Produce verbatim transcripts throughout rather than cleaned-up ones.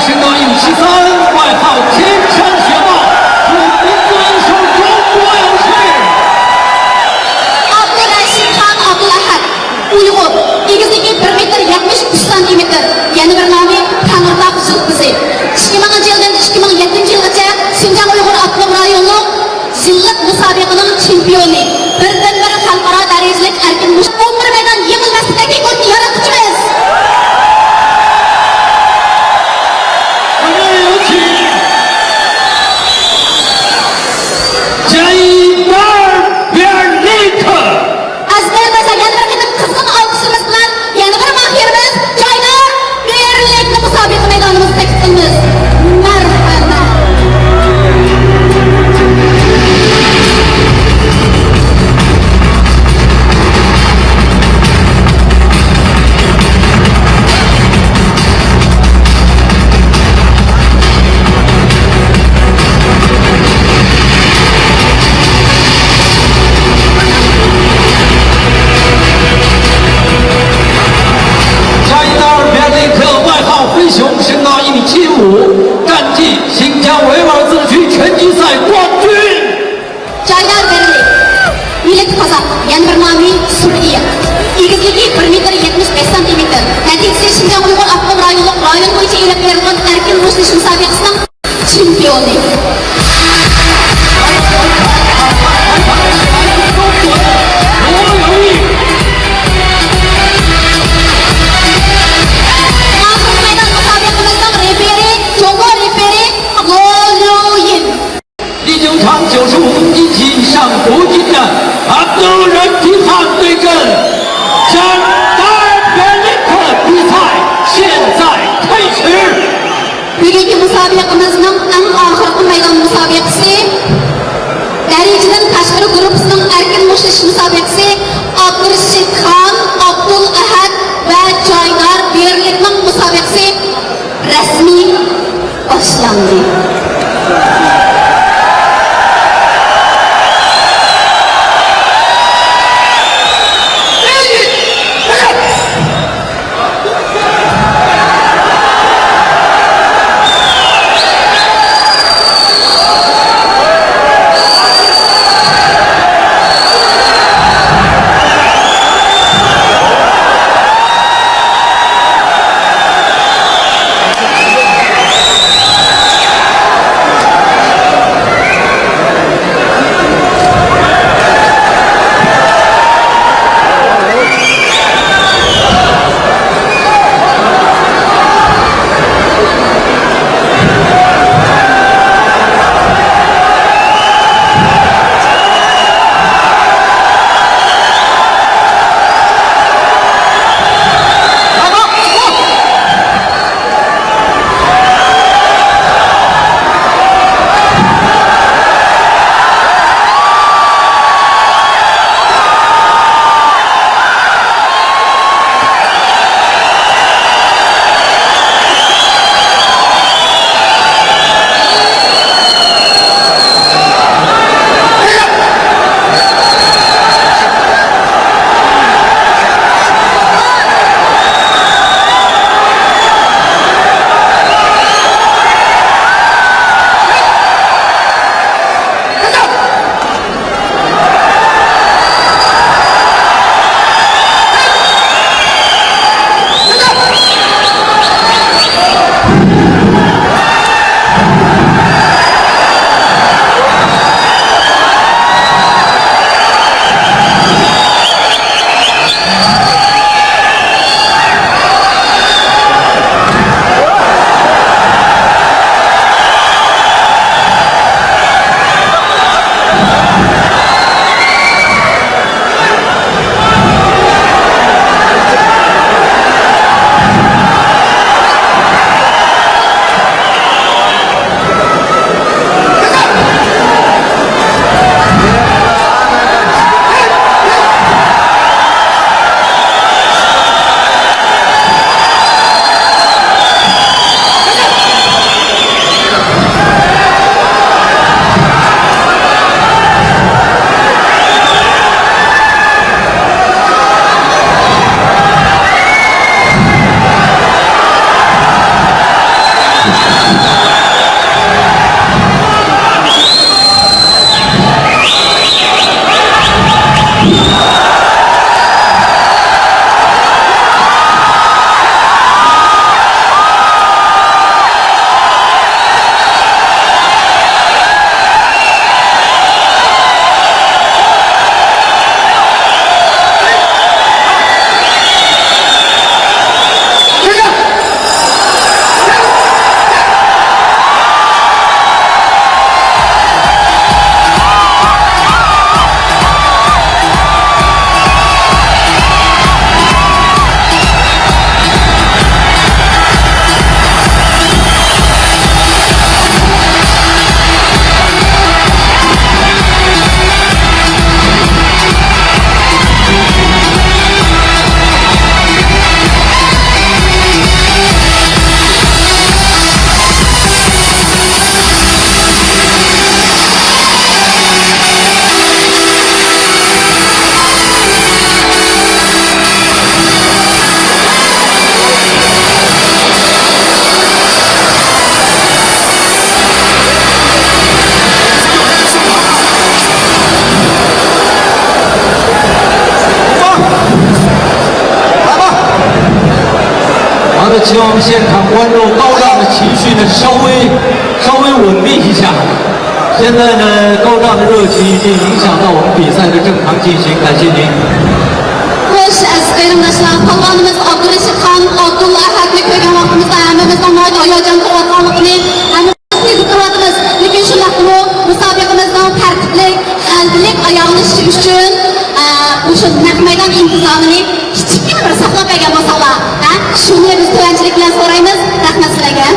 身高一米七三，外号天山学霸，是民族英雄中国勇士。ئابدۇرەشىدخان ئابدۇلئەھەد، ئۇيغۇر، ئېگىزلىكى بىر مېتىر يەتمىش ئۈچ سانتىمېتىر، يەنە بىر نامى تەڭرىتاغ يىلپىزى. ئىككى مىڭىنچى يىلدىن ئىككى مىڭ يەتتىنچى يىلغىچە شىنجاڭ ئۇيغۇر ئاپتونوم رايونلۇق يىللىق مۇسابىقىنىڭ چېمپىيونى، بىردىنبىر خەلقئارا دەرىجىلىك ئەركىن مۇش-، ئون بىر مەيدان يېڭىلمەسلىك رېكورتنى ياراتقۇچىمىز. ئەزبەر بەرسە يەنە بىر قېتىم قىزغىن ئالقىشلىرىمىز بىلەن يەنە بىر ماھىرىمىز جايدار بېرلىكنى مۇسابىقە مەيدانىمىزغا تەكلىپ قىلىمىز. مەرھەمەت. Jaydar Berlike，外号灰熊，身高一米七五，战绩新疆维吾尔自治区拳击赛冠军。جايدار بېرلىك، مىللىتى قازاق، يەنە بىر نامى سۇرئىيە. ئېگىزلىكى بىر مېتىر يەتمىش بەش سانتىمېتىر. نەتىجىسى شىنجاڭ ئۇيغۇر ئاپتونوم رايونلۇق رايون بويىچە ئېلىپ بېرىلغان ئەركىن مۇشتلىشىش مۇسابىقىسىنىڭ چېمپىيونى. ئاخىرقى مەيدان مۇسابىقىمىزنىڭ رېپېرى، جۇڭگو رېپېرى لو ليۇيىن. 第九场九十五公斤级上搏击战，Abdul Rafiqan 对阵 Jandar Belek 比赛现在开始。 بۈگۈنكى مۇسابىقىمىزنىڭ ئەڭ ئاخىرقى مەيدان مۇسابىقىسى، دەرىجىدىن تاشقىرى گۇرۇپپىسىنىڭ ئەركىن مۇشتلىشىش مۇسابىقىسى، ئابدۇرېشىتخان ئابدۇلئەھەد ۋە جايدار بېرلىكنىڭ مۇسابىقىسى رەسمىي باشلاندى. 希望现场观众高涨的情绪呢稍微稍微稳定一下。现在呢，高涨的热情已经影响到我们比赛的正常进行，感谢您。 خوش، ئەزىز قېرىنداشلار، پالۋانىمىز ئابدۇرېشىت خان ئابدۇللا ئەھەدنى كۆرگەن ۋاقتىمىزدا ھەممىمىزنىڭ ناھايىتى ھاياجان قىلىۋاتقانلىقىنى ھەممىمىز ھېس قىلىۋاتىمىز. لېكىن شۇنداقتىمۇ مۇسابىقىمىزنىڭ تەرتىپلىك، غەلىبىلىك ئاياغلىشىشى ئۈچۈن، ئە، مۇشۇ نەق مەيدان ئىنتىزامىنى كىچىككىنە بىر ساقلاپ بەرگەن بولساڭلار، ھە؟ شۇنى بىز تۆۋەنچىلىك بىلەن سورايمىز. رەھمەت سىلەرگە.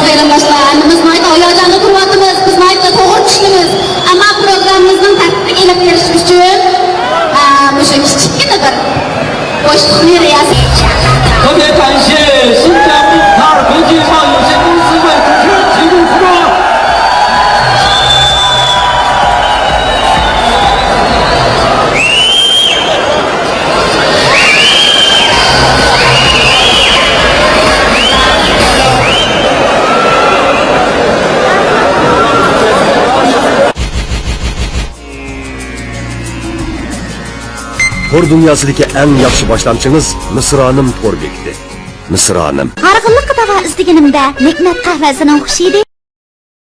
قېرىنداشلار، ھەممىمىز ناھايىتى ھاياجاندا تۇرۇۋاتىمىز، بىز ناھايىتى توغرا چۈشىنىمىز. ئەمما پروگراممىمىزنىڭ تەرتىپلىك ئېلىپ بېرىش ئۈچۈن، ئە، مۇشۇ كىچىككىنە بىر بوشلۇقنى رىياسەت. 特别感谢新疆木塔国际少女心公司为主持提供服务。 تور دۇنياسىدىكى ئەڭ ياخشى باشلامچىڭىز مىسرانىم تور بېكىتى. مىسرانىم. ھارغىنلىققا داۋا ئىزدىگىنىمدە، نېمەت قەھۋەسىنىڭ خۇشى ئىدى.